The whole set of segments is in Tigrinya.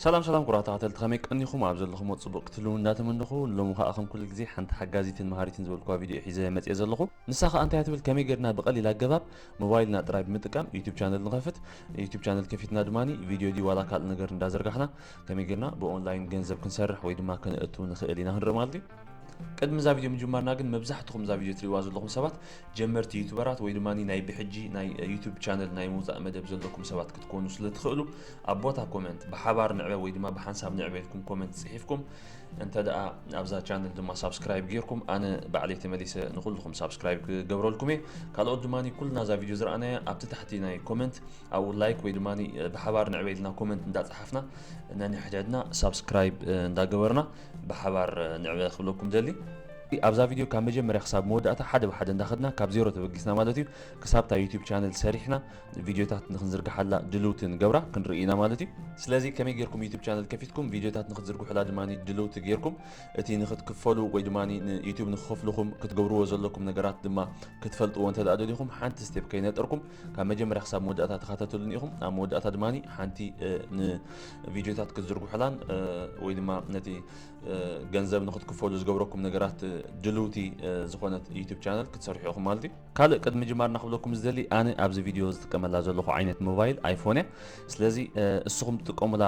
ሰላም ሰላም ኩቡራት ተኸታተልቲ፣ ከመይ ቀኒኹም? ኣብ ዘለኹሞ ጽቡቕ ክትህልዉ እንዳተመነኹ፣ ሎሚ ኸኣ ከም ኩሉ ግዜ ሓንቲ ሓጋዚትን መሃሪትን ዝበልኩዋ ቪድዮ ሒዘ መጽየ ዘለኹ። ንሳ ኸኣ እንታይ እያ ትብል? ከመይ ጌርና ብቐሊል ኣገባብ ሞባይልና ጥራይ ብምጥቃም ዩቱብ ቻነል ንኸፍት። ዩቱብ ቻነል ከፊትና ድማ ቪድዮ ድዩ ዋላ ካልእ ነገር እንዳዘርጋሕና ከመይ ጌርና ብኦንላይን ገንዘብ ክንሰርሕ ወይ ድማ ከነእቱ ንኽእል ኢና ክንርኢ ማለት እዩ። ቅድሚ እዛ ቪድዮ ምጅማርና ግን፣ መብዛሕትኹም እዛ ቪድዮ ትሪእዋ ዘለኹም ሰባት ጀመርቲ ዩቱበራት ወይ ድማ ናይ ብሕጂ ናይ ዩቱብ ቻነል ናይ ምውፃእ መደብ ዘለኩም ሰባት ክትኮኑ ስለ ትኽእሉ፣ ኣብ ቦታ ኮመንት ብሓባር ንዕበ ወይ ድማ ብሓንሳብ ንዕበ ኢልኩም ኮመንት ጽሒፍኩም፣ እንተ ደኣ ኣብዛ ቻነል ድማ ሳብስክራይብ ጌርኩም፣ ኣነ ባዕለይ ተመሊሰ ንኹልኹም ሳብስክራይብ ክገብረልኩም እየ። ካልኦት ድማ ኩልና እዛ ቪድዮ ዝረኣናያ ኣብቲ ታሕቲ ናይ ኮመንት ኣብኡ ላይክ ወይ ድማ ብሓባር ንዕበ ኢልና ኮመንት እንዳጸሓፍና ነንሕድሕድና ሳብስክራይብ እንዳገበርና ብሓባር ንዕበ ክብለኩም ደሊ። ኣብዛ ቪድዮ ካብ መጀመርያ ክሳብ መወዳእታ ሓደ ብሓደ እንዳኸድና ካብ ዜሮ ተበጊስና ማለት እዩ፣ ክሳብ እታ ዩቱብ ቻነል ሰሪሕና ቪድዮታት ንክንዝርግሓላ ድልውቲ ንገብራ ክንርኢ ኢና ማለት እዩ። ስለዚ ከመይ ጌርኩም ዩቱብ ቻነል ከፊትኩም ቪድዮታት ንክትዝርግሑላ ድማ ድልውቲ ጌርኩም፣ እቲ ንክትክፈሉ ወይ ድማ ንዩቱብ ንክኸፍልኹም ክትገብርዎ ዘለኩም ነገራት ድማ ክትፈልጥዎ እንተ ደኣ ደሊኹም፣ ሓንቲ ስቴፕ ከይነጠርኩም ካብ መጀመርያ ክሳብ መወዳእታ ተኸታተሉኒ ኢኹም። ኣብ መወዳእታ ድማ ሓንቲ ንቪድዮታት ክትዝርግሑላን ወይ ድማ ነቲ ገንዘብ ንክትክፈሉ ዝገብረኩም ነገራት ድልውቲ ዝኾነት ዩቱብ ቻነል ክትሰርሑ ኢኹም ማለት እዩ። ካልእ ቅድሚ ምጅማርና ክብለኩም ዝደሊ፣ ኣነ ኣብዚ ቪድዮ ዝጥቀመላ ዘለኹ ዓይነት ሞባይል ኣይፎን እያ። ስለዚ እስኹም ትጥቀሙላ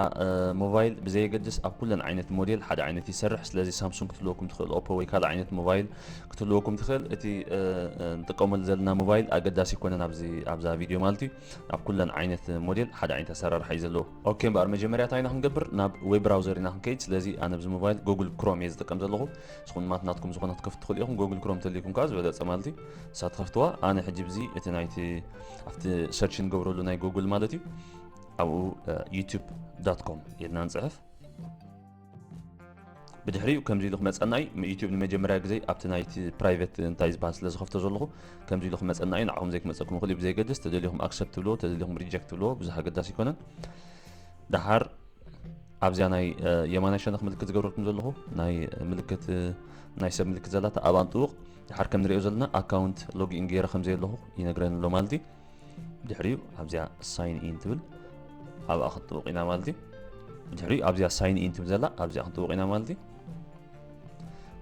ሞባይል ብዘየገድስ ኣብ ኩለን ዓይነት ሞዴል ሓደ ዓይነት ይሰርሕ። ስለዚ ሳምሱንግ ክትህልወኩም ትኽእል፣ ኦፖ ወይ ካልእ ዓይነት ሞባይል ክትህልወኩም ትኽእል። እቲ ንጥቀመሉ ዘለና ሞባይል ኣገዳሲ ኣይኮነን ኣብዚ ኣብዛ ቪድዮ ማለት እዩ። ኣብ ኩለን ዓይነት ሞዴል ሓደ ዓይነት ኣሰራርሓ እዩ ዘለዎ። ኦኬ እምበኣር መጀመርያ እንታይ ኢና ክንገብር? ናብ ዌብ ብራውዘር ኢና ክንከይድ። ስለዚ ኣነ ኣብዚ ሞባይል ጉግል ክሮም እየ ዝጥቀም ዘለኹ። ንስኹም ድማ ናትኩም ዝኾነ ክትከፍቱ ትኽእሉ ኢኹም። ጉግል ክሮም ተልይኩም ከዓ ዝበለጸ ማለት እዩ። ንሳ ትኸፍትዋ። ኣነ ሕጂ ብዚ እቲ ናይቲ ኣብቲ ሰርች ንገብረሉ ናይ ጉግል ማለት እዩ። ኣብኡ ዩቱብ ዳት ኮም ኢልና ንጽሕፍ። ብድሕሪኡ ከምዚ ኢሉ ክመጸና እዩ። ዩቱብ ንመጀመርያ ግዜ ኣብቲ ናይቲ ፕራይቬት እንታይ ዝበሃል ስለ ዝኸፍቶ ዘለኹ ከምዚ ኢሉ ክመጸና እዩ። ንዓኹም ዘይክመጸኩም ይኽእል እዩ። ብዘየገድስ ተደሊኹም ኣክሰፕት ትብልዎ፣ ተደሊኹም ሪጀክት ትብልዎ ብዙሕ ኣገዳሲ ኣይኮነን። ደሓር ኣብዚኣ ናይ የማናይ ሸነኽ ምልክት ዝገብረልኩም ዘለኹ ናይ ምልክት ናይ ሰብ ምልክት ዘላታ ኣብኣ ንጥውቕ። ደሓር ከም ንሪኦ ዘለና ኣካውንት ሎግኢን ገይረ ከም ዘየለኹ ይነግረኒ ኣሎ ማለት እዩ። ድሕሪኡ ኣብዚኣ ሳይን ኢን ትብል ኣብኣ ክንጥውቕ ኢና ማለት እዩ። ድሕሪኡ ኣብዚኣ ሳይን ኢን ትብል ዘላ ኣብዚኣ ክንጥውቕ ኢና ማለት እዩ።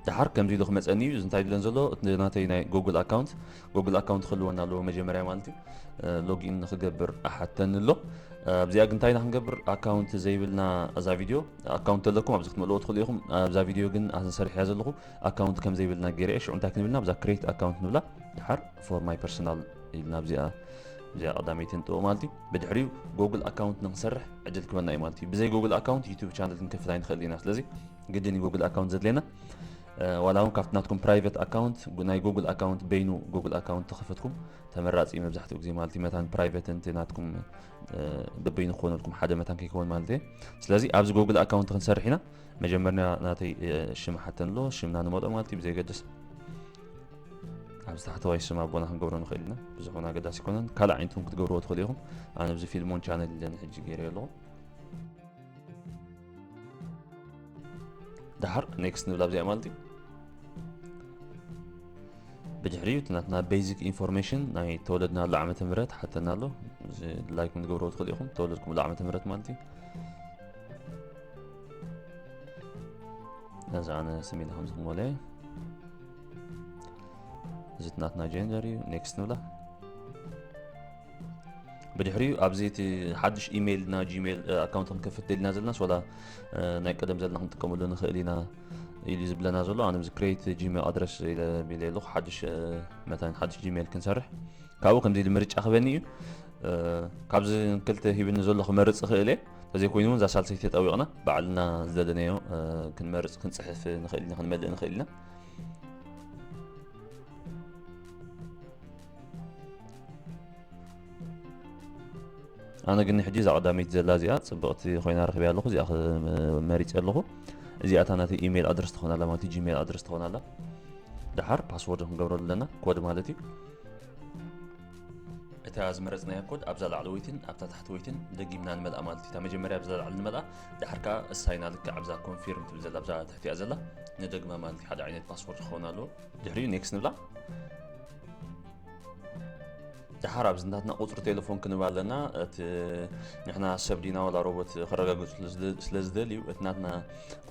ደሓር ከምዚ ኢሉ ክመፀኒ እዩ። እዚ እንታይ ይብለን ዘሎ? እቲ ናተይ ናይ ጉግል ኣካውንት፣ ጉግል ኣካውንት ክህልወና ኣለዎ መጀመርያ ማለት እዩ። ሎጊን ንክገብር ኣሓተኒ ኣሎ። ኣብዚኣ ግን እንታይ ኢና ክንገብር? ኣካውንት ዘይብልና እዛ ቪድዮ፣ ኣካውንት ኣለኩም ኣብዚ ክትመልእዎ ትኽእሉ ኢኹም። ኣብዛ ቪድዮ ግን ኣነ ሰሪሐያ ዘለኹ ኣካውንት ከም ዘይብልና ገይረ እየ። ሽዑ እንታይ ክንብል ኢና? ኣብዛ ክሬት ኣካውንት ንብላ። ደሓር ፎር ማይ ፐርሰናል ኢልና ኣብዚኣ እዚኣ ቀዳመይቲ ንጥውቕ ማለት እዩ። ብድሕሪኡ ጉግል ኣካውንት ንክንሰርሕ ዕድል ክበና እዩ ማለት እዩ። ብዘይ ጉግል ኣካውንት ዩቱብ ቻነል ክንከፍት ኣይንኽእል ኢና። ስለዚ ግድን እዩ ጉግል ኣካውንት ዘድልየና። ዋላ እውን ካብቲ ናትኩም ፕራይቨት ኣካውንት ናይ ጉግል ኣካውንት በይኑ ጉግል ኣካውንት ተኸፈትኩም ተመራፂ እዩ መብዛሕትኡ ግዜ ማለት እዩ። መታን ፕራይቨት እንት ናትኩም በበይኑ ክኾነልኩም ሓደ መታን ከይከውን ማለት እየ። ስለዚ ኣብዚ ጉግል ኣካውንት ክንሰርሕ ኢና። መጀመርያ ናተይ ሽም ሓተን ኣሎ፣ ሽምና ንመልኦ ማለት እዩ ብዘይገድስ። ኣብዚ ታሕተዋይ ስም ኣቦና ክንገብሮ ንኽእል ኢና። ብዙሕ እውን ኣገዳሲ ኣይኮነን። ካልእ ዓይነት እውን ክትገብርዎ ትኽእሉ ኢኹም። ኣነ ኣብዚ ፊልሞን ቻነል ኢለ ንሕጂ ገይረ ኣለኹ። ደሓር ኔክስት ንብል ኣብዚኣ ማለት እዩ። ብድሕሪኡ እቲ ናትና ቤዚክ ኢንፎርሜሽን ናይ ተወለድናሉ ዓመተ ምህረት ሓተና ኣሎ። እዚ ድላይኩም ትገብርዎ ትኽእሉ ኢኹም፣ ተወለድኩምሉ ዓመተ ምህረት ማለት እዩ። ነዚ ኣነ ስም ኢለ ከምዚ ክመልኦ እየ። እዚ እቲ ናትና ጀንደር እዩ። ኔክስት ንብላ። ብድሕሪኡ ኣብዚ እቲ ሓድሽ ኢሜይል ና ጂሜይል ኣካውንት ክንከፍት ደሊና ዘለናስ ዋላ ናይ ቀደም ዘለና ክንጥቀመሉ ንኽእል ኢና ኢሉ ዝብለና ዘሎ። ኣነ እዚ ክሬት ጂሜይል ኣድረስ ኢለ ኣለኹ። ሓድሽ መታን ሓድሽ ጂሜይል ክንሰርሕ ካብኡ ከምዚ ኢሉ ምርጫ ክበኒ እዩ። ካብዚ ክልተ ሂብኒ ዘሎ ክመርፅ እኽእል እየ። ተዘይኮይኑ እውን እዛ ሳልሰይቲ ተጠዊቕና ባዕልና ዝደለናዮ ክንመርፅ ክንፅሕፍ ንኽእል ኢና፣ ክንመልእ ንኽእል ኢና። ኣነ ግን ሕጂ እዛ ቀዳመይቲ ዘላ እዚኣ ጽብቕቲ ኮይና ረኺበያ ኣለኹ። እዚኣ መሪጸ ኣለኹ። እዚኣ እታ ናተይ ኢሜይል ኣድረስ ትኾን ኣላ ማለት እዩ፣ ጂሜይል ኣድረስ ትኾን ኣላ። ደሓር ፓስወርድ ክንገብረሉ ኣለና፣ ኮድ ማለት እዩ። እታ ዝመረጽናያ ኮድ ኣብዛ ላዕለወይትን ኣብታ ታሕተወይትን ደጊምና ንመልኣ ማለት እዩ። እታ መጀመርያ ኣብዛ ላዕሊ ንመልኣ፣ ደሓር ከኣ እሳይና ልክዕ ኣብዛ ኮንፊርም ትብል ዘላ ኣብዛ ትሕቲኣ ዘላ ንደግማ ማለት እዩ። ሓደ ዓይነት ፓስወርድ ክኸውን ኣለዎ። ድሕሪኡ ኔክስት ንብላ። ደሓር ኣብዚ ናትና ቁፅሪ ቴሌፎን ክንባ ኣለና። እቲ ንሕና ሰብ ዲና ዋላ ሮቦት ክረጋግፁ ስለ ዝደ- ስለ ዝደልዩ፣ እቲ ናትና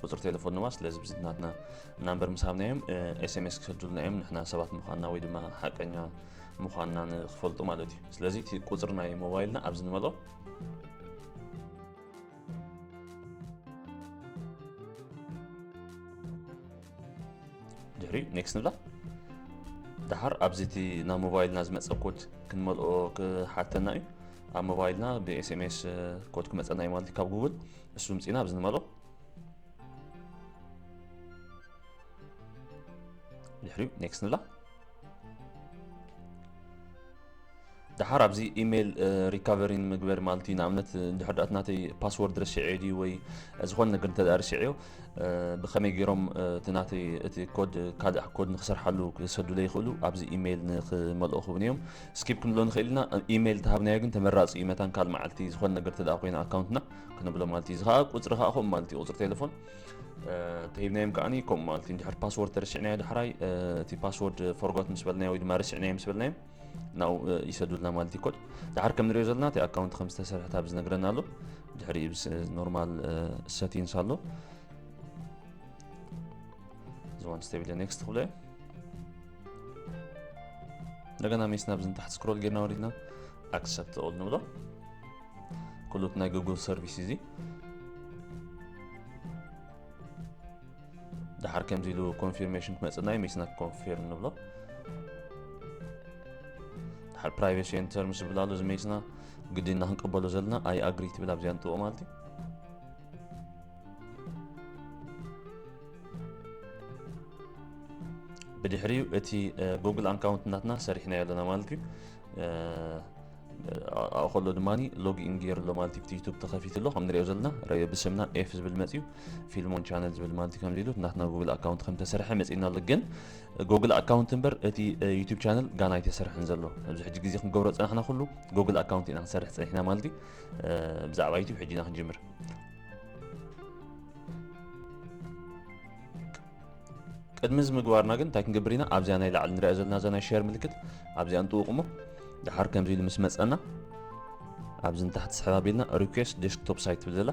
ቁፅሪ ቴሌፎን ንባ። ስለዚ ብዚ ናትና ናምበር ምስ ሃብናዮም፣ ኤስኤምኤስ ክሰዱልና እዮም፣ ንሕና ሰባት ምዃንና ወይ ድማ ሓቀኛ ምዃንና ንክፈልጡ ማለት እዩ። ስለዚ እቲ ቁፅሪ ናይ ሞባይልና ኣብዚ ንመልኦ። ድሕሪ ኔክስት ንብላ። ደሓር ኣብዚ እቲ ናብ ሞባይልና ዝመፀ ኮድ ክንመልኦ ክሓተና እዩ። ኣብ ሞባይልና ብኤስኤምኤስ ኮድ ክመፀና እዩ ማለት እዩ ካብ ጉግል። እሱ ምፂና ኣብዚ ንመልኦ። ድሕሪኡ ኔክስት ንብላ። ደሓር ኣብዚ ኢሜይል ሪካቨሪ ንምግበር ማለት እዩ። ንኣብነት እንድሕር ዳኣ እቲ ናተይ ፓስወርድ ረሲዐ ድዩ ወይ ዝኾነ ነገር እንተ ደኣ ረሲዐዮ፣ እ፣ ብኸመይ ገይሮም፣ እ፣ እቲ ናተይ እቲ ኮድ ካልእ ኮድ ንክሰርሓሉ ክሰዱለይ ይኽእሉ? ኣብዚ ኢሜይል ንክመልኦ ክብኒ እዮም። ስኪፕ ክንብሎ ንኽእል ኢና። ኢሜይል ተሃብናዮ ግን ተመራፂ እዩ። መታን ካልእ መዓልቲ ዝኾነ ነገር እንተ ደኣ ኮይና ኣካውንትና ክነብሎ ማለት እዩ። እዚ ኸዓ ቁፅሪ ኸዓ ከምኡ ማለት እዩ። ቁፅሪ ቴሌፎን፣ እ፣ ተሂብናዮም ከዓኒ ከምኡ ማለት እዩ። እንድሕር ፓስወርድ ተረሲዕናዮ ዳሕራይ፣ እ፣ እቲ ፓስወርድ ፎርጎት ምስ በልናዮ ወይ ድማ ረሲዕናዮ ምስ በልናዮም ናብኡ፣ እ፣ ይሰዱልና ማለት እዩ ኮድ። ደሓር ከም ንሪኦ ዘለና እቲ ኣካውንት ከም ዝተሰርሐ ኣብዚ ነግረና ኣሎ። ድሕሪኡ ብስ-፣ ኖርማል፣ እ፣ ሰቲንግስ ኣሎ። እዚ ዋን ስቴፕ ኢለ ኔክስት ክብሎ እየ። እንደገና ሜስና ኣብዚ ንታሕቲ ስክሮል ጌርና ወሪድና ኣክሰፕት ኦል ንብሎ። ኩሉ እቲ ናይ ጉግል ሰርቪስ እዚ። ደሓር ከምዚ ኢሉ ኮንፊርሜሽን ክመጽእና እዩ፣ ሜስና ኮንፊርም ንብሎ። ደሓር ፕራይቬሲ ኤንድ ተርምስ ዝብል ኣሎ፣ እዚ ሜስና ግድና ክንቅበሎ ዘለና ኣይ ኣግሪ ትብል ኣብዚኣ ንጥውቕ ማለት እዩ። ብድሕሪኡ እቲ፣ እ፣ ጉግል ኣካውንት ናትና ሰሪሕናዮ ኣለና ማለት እዩ። እ፣ ኣብኡ ከሎ ድማ ሎግ ኢን ገይሩ ኣሎ ማለት እዩ። እቲ ዩቱብ ተኸፊቱ ኣሎ፣ ከም ንሪኦ ዘለና ረ-፣ ብስምና ኤፍ ዝብል መፅዩ፣ ፊልሞን ቻነል ዝብል ማለት እዩ። ከምዚ ኢሉ ናትና ጉግል ኣካውንት ከም ተሰርሐ መፂና ኣሎ። ግን ጉግል ኣካውንት እምበር እቲ፣ እ፣ ዩቱብ ቻነል ጋና ኣይተሰርሐን ዘሎ። ኣብዚ ሕጂ ግዜ ክንገብሮ ዝፀናሕና ኩሉ ጉግል ኣካውንት ኢና ክንሰርሕ ፀኒሕና ማለት እዩ። እ፣ ብዛዕባ ዩቱብ ሕጂ ኢና ክንጅምር። ቅድሚ እዚ ምግባርና ግን እንታይ ክንገብር ኢና? ኣብዚኣ ናይ ላዕሊ ንሪኣ ዘለና እዛ ናይ ሼር ምልክት ኣብዚኣ ንጥውቕ እሞ ደሓር ከምዚ ኢሉ ምስ መፀና ኣብዚ ንታሕቲ ስሕብ ኣቢልና ሪኩዌስት ዴስክቶፕ ሳይት ትብል ዘላ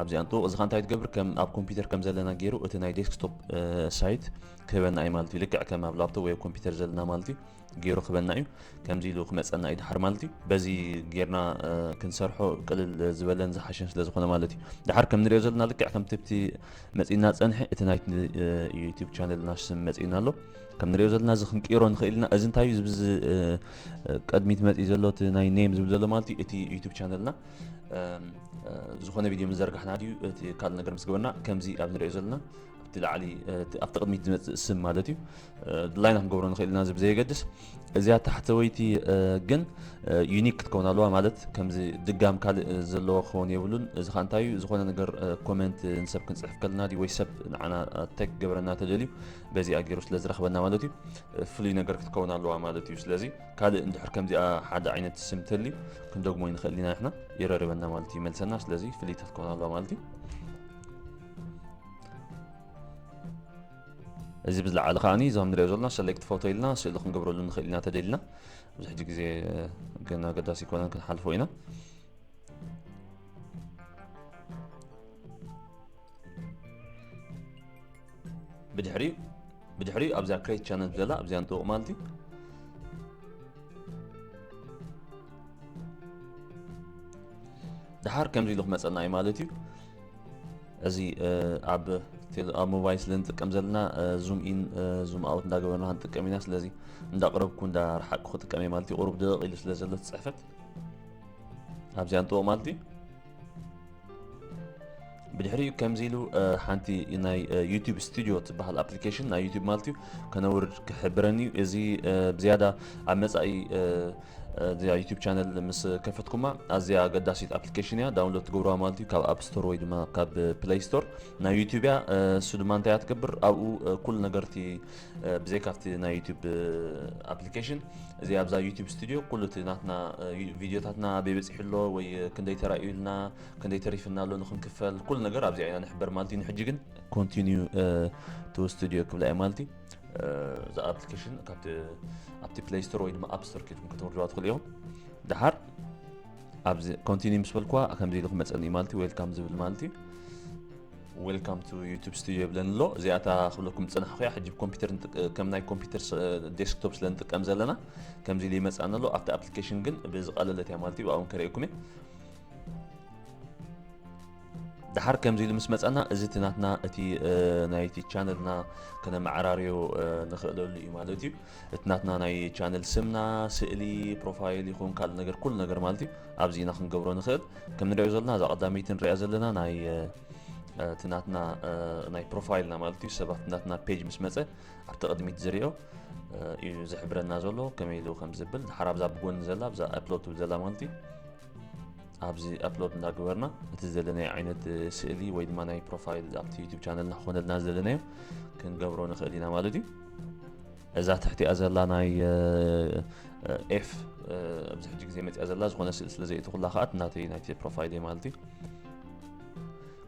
ኣብዚኣ ንጥውቕ። እዚ ኸ እንታይ ትገብር? ከም ኣብ ኮምፒውተር ከም ዘለና ገይሩ እቲ ናይ ዴስክቶፕ፣ እ፣ ሳይት ክህበና እዩ ማለት እዩ። ልክዕ ከም ኣብ ላፕቶፕ ወይ ኣብ ኮምፒውተር ዘለና ማለት እዩ። ገይሩ ክበና እዩ። ከምዚ ኢሉ ክመፀና እዩ ድሓር ማለት እዩ። በዚ ጌርና፣ እ፣ ክንሰርሖ ቅልል ዝበለን ዝሓሸን ስለ ዝኾነ ማለት እዩ። ድሓር ከም ንሪኦ ዘለና ልክዕ ከምቲ ብቲ መፂና ፀንሐ እቲ ናይቲ፣ እ፣ ዩቱብ ቻነልና ስም መፂና ኣሎ። ከም ንሪኦ ዘለና እዚ ክንቅይሮ ንኽእል ኢና። እዚ እንታይ እዩ? እዚ ብዚ፣ እ፣ እ፣ ቅድሚት መፂ ዘሎ እቲ ናይ ኔም ዝብል ዘሎ ማለት እዩ። እቲ ዩቱብ ቻነልና፣ እም፣ እ፣ ዝኾነ ቪድዮ ምስ ዘርጋሕና ድዩ እቲ ካልእ ነገር ምስ ገበርና ከምዚ ኣብ ንሪኦ ዘለና ኣብቲ ላዕሊ፣ እ፣ እቲ ኣብቲ ቅድሚት ዝመፅእ ስም ማለት እዩ። እ፣ ድላይና ክንገብሮ ንኽእል ኢና፣ እዚ ብዘየገድስ። እዚኣ ታሕተወይቲ፣ እ፣ ግን፣ እ፣ ዩኒክ ክትከውን ኣለዋ፣ ማለት ከምዚ ድጋም ካልእ፣ እ፣ ዘለዎ ክኸውን የብሉን። እዚ ኸዓ እንታይ እዩ? ዝኾነ ነገር፣ እ፣ ኮመንት ንሰብ ክንፅሕፍ ከለና ድዩ ወይ ሰብ ንዓና፣ እ፣ ቴክ ክገብረና ተደልዩ በዚኣ ገይሩ ስለ ዝረኽበና ማለት እዩ፣ እ፣ ፍሉይ ነገር ክትከውን ኣለዋ ማለት እዩ። ስለዚ ካልእ እንድሕር ከምዚኣ ሓደ ዓይነት ስም ተልዩ ክንደግሞ ይንኽእል ኢና ንሕና፣ ይረርበና ማለት እዩ፣ ይመልሰና። ስለዚ ፍልይቲ ክትከውን ኣለዋ ማለት እዩ። እዚ ብዝለዓለ ከዓኒ እዞም ንሪኦ ዘለና ሰሌክት ፎቶ ኢልና ስእሊ ክንገብረሉ ንኽእል ኢና ተደሊና። ኣብዚ ሕጂ ግዜ ግን ኣገዳሲ ኣይኮነን፣ ክንሓልፎ ኢና። ብድሕሪኡ፣ ብድሕሪኡ ኣብዛ ክሬት ቻነል ዘላ ኣብዚኣ ንጥውቕ ማለት እዩ። ደሓር ከምዚ ኢሉ ክመፀና እዩ ማለት እዩ። እዚ፣ እ፣ ኣብ ቴሌ-፣ ኣብ ሞባይል ስለ ንጥቀም ዘለና፣ እ፣ ዙም ኢን፣ እ፣ ዙም ኣውት እንዳገበርና ክንጥቀም ኢና። ስለዚ እንዳቕረብኩ እንዳረሓቅኩ ክጥቀም እየ ማለት እዩ። ቁሩብ ድቕቕ ኢሉ ስለ ዘሎ እቲ ፅሕፈት ኣብዚኣ ንጥውቕ ማለት እዩ። ብድሕሪኡ ከምዚ ኢሉ፣ እ፣ ሓንቲ ናይ፣ እ፣ ዩቱብ ስቱዲዮ ትበሃል ኣፕሊኬሽን ናይ ዩቱብ ማለት እዩ ከነውርድ ክሕብረኒ እዩ። እዚ፣ እ፣ ብዝያዳ ኣብ መጻኢ፣ እ፣ እ፣ እዚኣ ዩቱብ ቻነል ምስ ከፈትኩማ ኣዝያ ኣገዳሲት ኣፕሊኬሽን እያ። ዳውንሎድ ትገብሩዋ ማለት እዩ ካብ ኣፕ ስቶር ወይ ድማ ካብ ፕለይ ስቶር ናይ ዩቱብ እያ። እ፣ እሱ ድማ እንታይ እያ ትገብር? ኣብኡ፣ እ፣ ኩሉ ነገር እቲ፣ እ፣ ብዘይካ ኣብቲ ናይ ዩቱብ፣ እ፣ ኣፕሊኬሽን እዚ ኣብዛ ዩቱብ ስቱዲዮ ኩሉ እቲ ናትና፣ እ፣ ዩ-፣ ቪድዮታትና ኣበይ በፂሑ ኣሎ ወይ፣ እ፣ ክንደይ ተራእዩልና ክንደይ ተሪፍና ኣሎ ንኽንክፈል፣ ኩሉ ነገር ኣብዚኣ ኢና ንሕበር ማለት እዩ። ንሕጂ ግን ኮንቲኒዩ፣ እ፣ ቱ ስቱዲዮ ክብላ እየ ማለት እዩ። እዛ ኣፕሊኬሽን ካብቲ ኣብቲ ፕሌይ ስቶር ወይ ድማ ኣፕ ስቶር ኬድኩም ከተውርድዋ ትኽእሉ ኢኹም። ድሓር ኣብዚ ኮንቲኒ ምስ በልኩዋ ከምዚ ኢሉ ክመፀኒ እዩ ማለት እዩ። ዌልካም ዝብል ማለት እዩ። ዌልካም ቱ ዩቱብ ስቱዲዮ ይብለኒ ኣሎ። እዚኣታ ክብለኩም ዝፀናሕኩ እያ። ሕጂ ኮምፒውተር ከም ናይ ኮምፒውተር ዴስክቶፕ ስለ ንጥቀም ዘለና ከምዚ ኢሉ ይመፅኣኒ ኣሎ። ኣብቲ ኣፕሊኬሽን ግን ብዝቐለለት እያ ማለት እዩ። ኣብኡ ከርእየኩም እየ። ድሓር ከምዚ ኢሉ ምስ መፀና እዚ እቲ ናትና እቲ ናይቲ ቻነልና ከነመዓራርዮ ንኽእለሉ እዩ ማለት እዩ። እቲ ናትና ናይ ቻነል ስምና፣ ስእሊ፣ ፕሮፋይል ይኹን ካልእ ነገር፣ ኩሉ ነገር ማለት እዩ ኣብዚ ኢና ክንገብሮ ንኽእል። ከም ንሪኦ ዘለና እዛ ቀዳመይቲ ንሪኣ ዘለና ናይ እቲ ናትና ናይ ፕሮፋይልና ማለት እዩ። ሰባት ናትና ፔጅ ምስ መፀ ኣብቲ ቅድሚት ዝሪኦ እዩ ዝሕብረና ዘሎ ከመይ ኢሉ ከም ዝብል። ድሓር ኣብዛ ብጎኒ ዘላ ኣብዛ ኣፕሎድ ትብል ዘላ ማለት እዩ። ኣብዚ ኣፕሎድ እንዳገበርና እቲ ዘለናዮ ዓይነት ስእሊ ወይ ድማ ናይ ፕሮፋይል ኣብቲ ዩቱብ ቻነልና ክኾነልና ዝደለናዮ ክንገብሮ ንኽእል ኢና ማለት እዩ። እዛ ትሕቲኣ ዘላ ናይ ኤፍ ኣብዚ ሕጂ ግዜ መፅያ ዘላ ዝኾነ ስእሊ ስለ ዘየእትኹላ ከዓ እቲ ናተይ ናይቲ ፕሮፋይል እየ ማለት እዩ።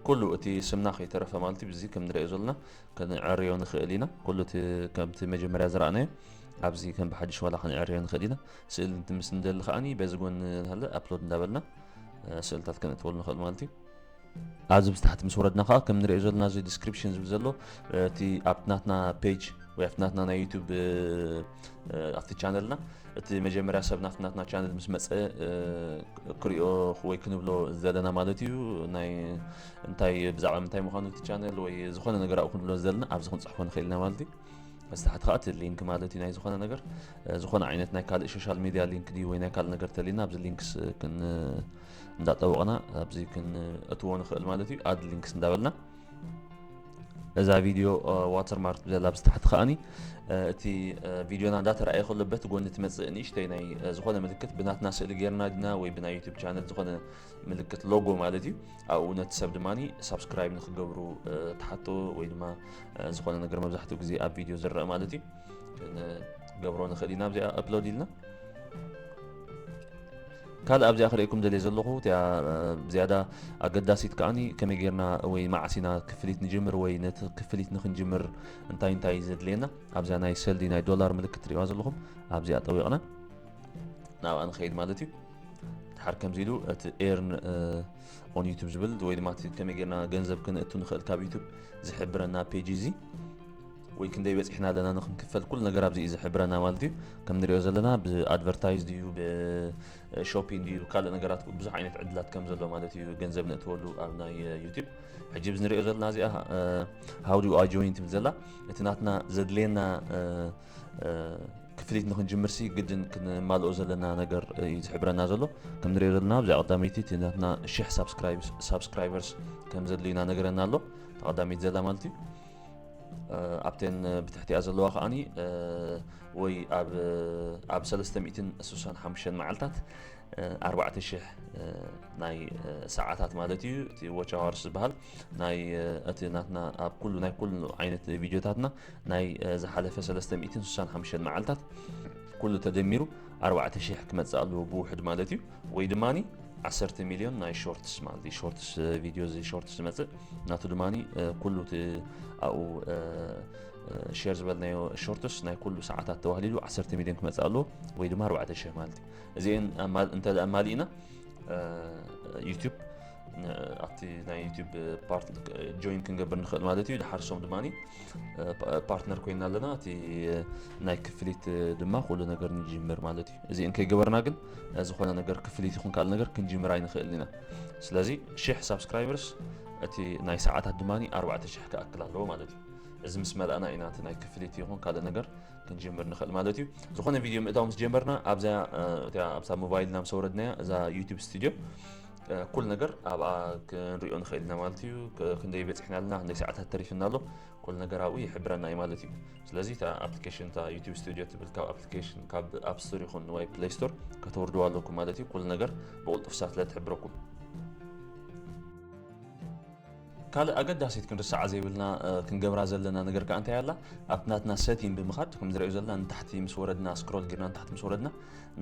ኩሉ እቲ ስምና ከይተረፈ ማለት እዩ። ብዚ ከም ንሪኦ ዘለና ከነዕርዮ ንኽእል ኢና። ኩሉ እቲ ከምቲ መጀመርያ ዝረኣናዮ ኣብዚ ከም ብሓድሽ ዋላ ከነዕርዮ ንኽእል ኢና። ስእሊ ምስ ንደሊ ከዓኒ በዚ ጎኒ ንሃለ ኣፕሎድ እንዳበልና ስእልታት ከነእትወሉ ንኽእል ማለት እዩ። ኣብዚ ብታሕቲ ምስ ወረድና ከዓ ከም ንሪኦ ዘለና እዚ ዲስክሪፕሽን ዝብል ዘሎ እቲ ኣብቲ ናትና ፔጅ ወይ ኣብቲ ናትና ናይ ዩቱብ ኣብቲ ቻነልና እቲ መጀመርያ ሰብ ናብቲ ናትና ቻነል ምስ መፀ ክሪኦ ወይ ክንብሎ ዘለና ማለት እዩ። ናይ እንታይ ብዛዕባ ምንታይ ምዃኑ እቲ ቻነል ወይ ዝኾነ ነገር ኣብኡ ክንብሎ ዘለና ኣብዚ ክንፅሕፎ ንኽእል ኢና ማለት እዩ። እዚ ታሕቲ ከዓ እቲ ሊንክ ማለት እዩ ናይ ዝኾነ ነገር ዝኾነ ዓይነት ናይ ካልእ ሶሻል ሚድያ ሊንክ ድዩ ወይ ናይ ካልእ ነገር ተሊና ኣብዚ ሊንክስ ክን እንዳጠወቕና ኣብዚ ክንእትዎ ንኽእል ማለት እዩ። ኣድ ሊንክስ እንዳበልና እዛ ቪድዮ ዋተርማርክ ዘላ ኣብዚ ታሕቲ ከዓኒ እቲ ቪድዮና እንዳተረኣየ ከሎ በቲ ጎኒ ትመፅእ ንእሽተይ ናይ ዝኾነ ምልክት ብናትና ስእሊ ጌርና ድና ወይ ብናይ ዩቱብ ቻነል ዝኾነ ምልክት ሎጎ ማለት እዩ። ኣብኡ ነቲ ሰብ ድማ ሳብስክራይብ ንክገብሩ ትሓቶ ወይ ድማ ዝኾነ ነገር መብዛሕትኡ ግዜ ኣብ ቪድዮ ዝረአ ማለት እዩ። ክንገብሮ ንኽእል ኢና ኣብዚኣ ኣፕሎድ ኢልና። ካልእ ኣብዚኣ ክርእየኩም ደልየ ዘለኹ እቲኣ ዝያዳ ኣገዳሲት ከዓኒ ከመይ ጌርና ወይ መዓስ ኢና ክፍሊት ንጅምር ወይ ነቲ ክፍሊት ንክንጅምር እንታይ እንታይ ዘድልየና ኣብዚኣ ናይ ሰልዲ ናይ ዶላር ምልክት ትሪእዋ ዘለኹም ኣብዚኣ ጠዊቕና ናብኣ ንኸይድ ማለት እዩ። ድሓር ከምዚ ኢሉ እቲ ኤርን ኦን ዩቱብ ዝብል ወይ ድማ እቲ ከመይ ጌርና ገንዘብ ክንእቱ ንኽእል ካብ ዩቱብ ዝሕብረና ፔጅ እዚ ወይ ክንደይ በፂሕና ኣለና ንክንክፈል ኩሉ ነገር ኣብዚ እዩ ዝሕብረና ማለት እዩ። ከም ንሪኦ ዘለና ብኣድቨርታይዝ ድዩ ብሾፒንግ ድዩ ካልእ ነገራት ብዙሕ ዓይነት ዕድላት ከም ዘሎ ማለት እዩ ገንዘብ ነእትወሉ ኣብ ናይ ዩቱብ። ሕጂ ብዚ ንሪኦ ዘለና እዚኣ ሃው ዱ ኣይ ጆይን ትብል ዘላ እቲ ናትና ዘድልየና ክፍሊት ንክንጅምር ሲ ግድን ክንማልኦ ዘለና ነገር እዩ ዝሕብረና ዘሎ። ከም ንሪኦ ዘለና ኣብዚኣ ቀዳመይቲ እቲ ናትና ሽሕ ሳብስክራይበርስ ከም ዘድልዩና ነገረና ኣሎ። ተቐዳመይቲ ዘላ ማለት እዩ። ኣብተን ብትሕቲኣ ዘለዋ ከዓኒ ወይ ኣብ ኣብ ሰለስተ ሚእትን ስሳን ሓሙሽተን መዓልታት ኣርባዕተ ሽሕ ናይ ሰዓታት ማለት እዩ። እቲ ዋች ኣወርስ ዝበሃል ናይ እቲ ናትና ኣብ ኩሉ ናይ ኩሉ ዓይነት ቪድዮታትና ናይ ዝሓለፈ ሰለስተ ሚእትን ስሳን ሓሙሽተን መዓልታት ኩሉ ተደሚሩ ኣርባዕተ ሽሕ ክመፅእ ኣለዎ ብውሕድ ማለት እዩ። ወይ ድማ ዓሰርተ ሚልዮን ናይ ሾርትስ ማለት እዩ። ሾርትስ ቪድዮ እዚ ሾርትስ ዝመፅእ ናቱ ድማ ኩሉ ኣብኡ ሼር ዝበልናዮ ሾርትስ ናይ ኩሉ ሰዓታት ተዋህሊሉ ዓሰርተ ሚልዮን ክመፅእ ኣለዎ ወይ ድማ ኣርባዕተ ሽሕ ማለት እዩ። እዚአን እንተ ኣማሊእና ዩቱብ ኣብቲ ናይ ዩቱብ ጆይን ክንገብር ንኽእል ማለት እዩ። ድሓር ሶም ድማ ፓርትነር ኮይና ኣለና እቲ ናይ ክፍሊት ድማ ኩሉ ነገር ንጅምር ማለት እዩ። እዚአን ከይገበርና ግን ዝኾነ ነገር ክፍሊት ይኹን ካልእ ነገር ክንጅምር ኣይንኽእልን ኢና። ስለዚ ሽሕ ሳብስክራይበርስ እቲ ናይ ሰዓታት ድማ ኣርባዕተ ሽሕ ክኣክል ኣለዎ ማለት እዩ። እዚ ምስ መላእና ኢና እቲ ናይ ክፍሊት ይኹን ካልእ ነገር ክንጅምር ንኽእል ማለት እዩ። ዝኾነ ቪድዮ ምእታው ምስ ጀመርና ኣብዛ እቲኣ ኣብዛ ሞባይልና ምስ ኣውረድናያ እዛ ዩቱብ ስቱድዮ ኩል ነገር ኣብኣ ክንሪኦ ንኽእል ኢና ማለት እዩ። ክንደይ በፂሕና ኣለና፣ ክንደይ ሰዓታት ተሪፍና ኣሎ፣ ኩል ነገር ኣብኡ ይሕብረና እዩ ማለት እዩ። ስለዚ እታ ኣፕሊኬሽን እታ ዩቱብ ስቱድዮ ትብል ካብ ኣፕሊኬሽን ካብ ኣፕ ስቶር ይኹን ወይ ፕሌይ ስቶር ከተውርድዋ ኣለኩም ማለት እዩ። ኩል ነገር ብቕልጡፍ ሳት ስለ ትሕብረኩም። ካልእ ኣገዳሲት ክንርስዓ ዘይብልና ክንገብራ ዘለና ነገር ከዓ እንታይ ኣላ? ኣብቲ ናትና ሰቲን ብምኻድ ከም ዝረእዩ ዘለና ንታሕቲ ምስ ወረድና ስክሮል ጌርና ንታሕቲ ምስ ወረድና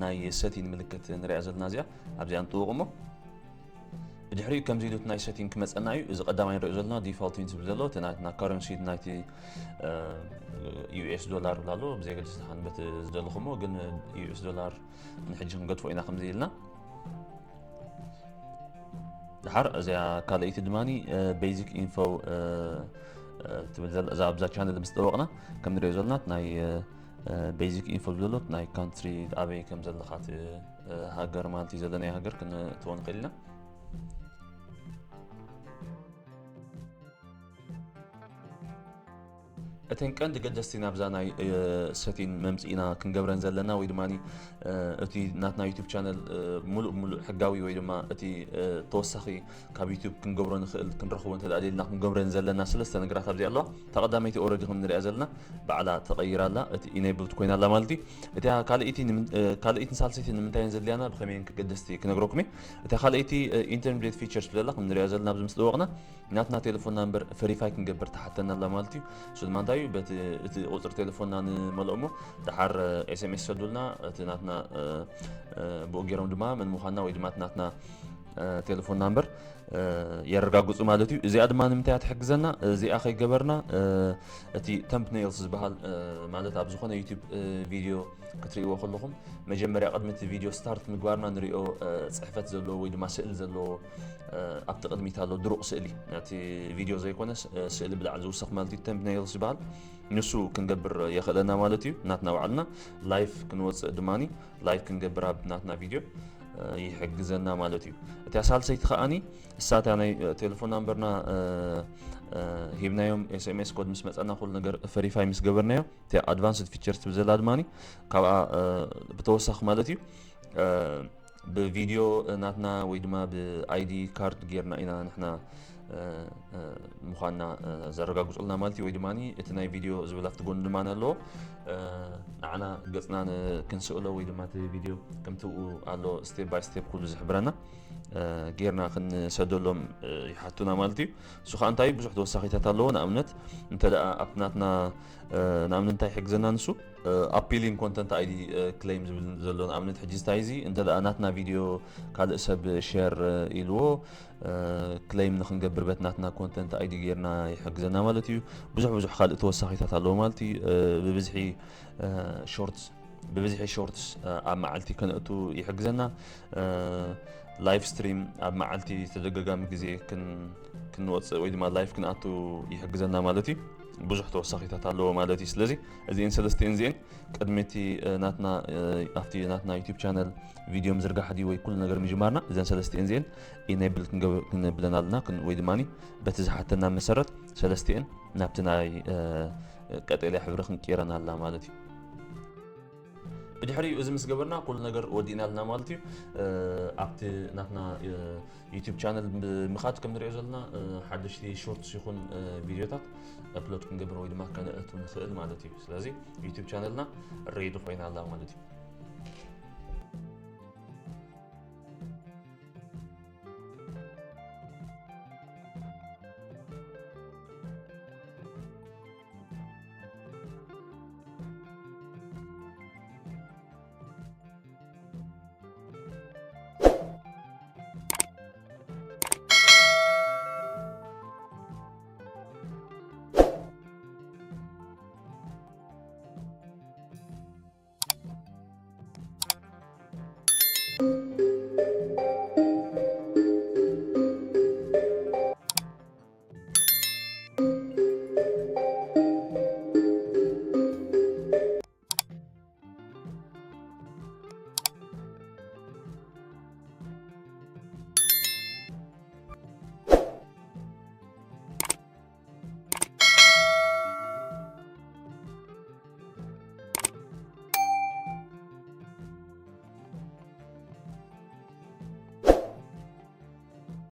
ናይ ሰቲን ምልክት ንሪኣ ዘለና እዚኣ ኣብዚኣ ንጥውቕ እሞ ብድሕሪኡ ከምዚ ኢሉ እቲ ናይ ሴቲንግ ክመፀና እዩ። እዚ ቀዳማይ ንሪኦ ዘለና ዲፎልት እዩ ዝብል ዘሎ፣ እቲ ናትና ካረንሲ ናይቲ ዩኤስ ዶላር ብላ ኣሎ። ብዘየገድስ ንሓን በቲ ዝደለኹሞ ግን ዩኤስ ዶላር ንሕጂ ክንገድፎ ኢና ከምዚ ኢልና። ድሓር እዚኣ ካልኣይቲ ድማ ቤዚክ ኢንፎ ትብል ዘላ፣ እዛ ኣብዛ ቻነል ምስ ጠወቕና ከም ንሪኦ ዘለና ናይ ቤዚክ ኢንፎ ዝብለሎት ናይ ካንትሪ ኣበይ ከም ዘለኻት ሃገር ማለት እዩ፣ ዘለናይ ሃገር ክንእትዎ ንኽእል ኢና። እተን ቀንዲ ገደስቲ ናብዛ ናይ ሰቲን መምፅኢና ክንገብረን ዘለና ወይ ድማ እቲ ናትና ዩቱብ ቻነል ሙሉእ ብሙሉእ ሕጋዊ ወይ ድማ እቲ ተወሳኺ ካብ ዩቱብ ክንገብሮ ንኽእል ክንረኽቦ እንተ ደኣ ደልና ክንገብረን ዘለና ሰለስተ ነገራት ኣብዚ ኣለዋ። እታ ቀዳመይቲ ኦረዲ ከም ንሪኣ ዘለና ባዕላ ተቐይራ ኣላ፣ እቲ ኢኔብልድ ኮይና ኣላ ማለት እዩ። እታ ካልኣይቲ ካልኣይትን ሳልሰይትን ንምንታይ እየን ዘድልያና ብኸመይ ክገደስቲ ክነግረኩም እየ። እታ ካልኣይቲ ኢንተርሚዲየት ፊቸርስ ብለላ ከም ንሪኣ ዘለና ኣብዚ ምስ ጠወቕና ናትና ቴሌፎን ናምበር ቨሪፋይ ክንገብር ትሓተና ኣላ ማለት እዩ። እሱ ድማ እንታይ እዩ? በቲ እቲ ቁፅሪ ቴሌፎንና ንመልኦ እሞ ድሓር ኤስኤምኤስ ሰዱልና እቲ ናትና ብኡ ገይሮም ድማ መን ምዃንና ወይ ድማ እቲ ናትና ቴሌፎን ናምበር የረጋግፁ ማለት እዩ። እዚኣ ድማ ንምንታይ እያ ትሕግዘና? እዚኣ ከይገበርና እቲ ተምፕኔልስ ዝበሃል ማለት ኣብ ዝኾነ ዩቲብ ቪድዮ ክትርእይዎ ከለኹም መጀመርያ ቅድሚ እቲ ቪድዮ ስታርት ምግባርና ንሪኦ ፅሕፈት ዘለዎ ወይ ድማ ስእሊ ዘለዎ ኣብቲ ቅድሚት ኣሎ ድሩቕ ስእሊ፣ ነቲ ቪድዮ ዘይኮነ ስእሊ ብላዕሊ ዝውሰኽ ማለት እዩ፣ ተምፕኔልስ ዝበሃል ንሱ ክንገብር የኽእለና ማለት እዩ። ናትና ባዕልና ላይፍ ክንወፅእ ድማ ላይፍ ክንገብር ኣብ ናትና ቪድዮ ይሕግዘና ማለት እዩ። እቲያ ሳልሰይቲ ከዓኒ እሳታ ናይ ቴሌፎን ናምበርና ሂብናዮም ኤስኤምኤስ ኮድ ምስ መፀና ኩሉ ነገር ቨሪፋይ ምስ ገበርናዮ እቲያ ኣድቫንስድ ፊቸርስ ትብል ዘላ ድማ ካብኣ ብተወሳኺ ማለት እዩ ብቪድዮ ናትና ወይ ድማ ብኣይዲ ካርድ ጌርና ኢና ንሕና ምዃንና ዘረጋግፁልና ማለት እዩ። ወይ ድማ እቲ ናይ ቪድዮ ዝብል ኣብቲ ጎኒ ድማ ኣለዎ። ንዓና ገፅና ክንስእሎ ወይ ድማ እቲ ቪድዮ ከምቲ ብኡ ኣሎ ስቴፕ ባይ ስቴፕ ኩሉ ዝሕብረና ጌርና ክንሰደሎም ይሓቱና ማለት እዩ። እሱ ከዓ እንታይ ብዙሕ ተወሳኺታት ኣለዎ። ንኣብነት እንተ ደኣ ኣብቲ ናትና ንኣብነት እንታይ ይሕግዘና ንሱ ኣፒሊንግ ኮንተንት ኣይዲ ክሌም ዝብል ዘሎ ንኣብነት ሕጂ እንታይ እዚ እንተ ደኣ ናትና ቪድዮ ካልእ ሰብ ሸር ኢልዎ ክሌም ንክንገብር በት ናትና ኮንተንት ኣይዲ ጌርና ይሕግዘና ማለት እዩ። ብዙሕ ብዙሕ ካልእ ተወሳኺታት ኣለዎ ማለት እዩ። ብብዝሒ ሾርትስ ብብዝሒ ሾርትስ ኣብ መዓልቲ ከነእቱ ይሕግዘና። ላይቭ ስትሪም ኣብ መዓልቲ ተደጋጋሚ ግዜ ክንወፅእ ወይ ድማ ላይቭ ክንኣቱ ይሕግዘና ማለት እዩ። ብዙሕ ተወሳኺታት ኣለዎ ማለት እዩ። ስለዚ እዚአን ሰለስቲአን እዚአን ቅድሚ እቲ ናትና ኣብቲ ናትና ዩቲብ ቻነል ቪድዮ ምዝርጋሕ ድዩ ወይ ኩሉ ነገር ምጅማርና እዘን ሰለስቲአን እዚአን ኢኔብል ክንብለን ኣለና ወይ ድማ በቲ ዝሓተና መሰረት ሰለስቲአን ናብቲ ናይ ቀጠልያ ሕብሪ ክንቅይረን ኣላ ማለት እዩ። ብድሕሪኡ እዚ ምስ ገበርና ኩሉ ነገር ወዲእና ኣለና ማለት እዩ። ኣብቲ ናትና ዩቲብ ቻነል ብምኻድ ከም ንሪኦ ዘለና ሓደሽቲ ሾርትስ ይኹን ቪድዮታት ኣፕሎድ ክንገብር ወይ ድማ ከነእቱ ንኽእል ማለት እዩ። ስለዚ ዩቲብ ቻነልና ሬዲ ኮይና ኣላ ማለት እዩ።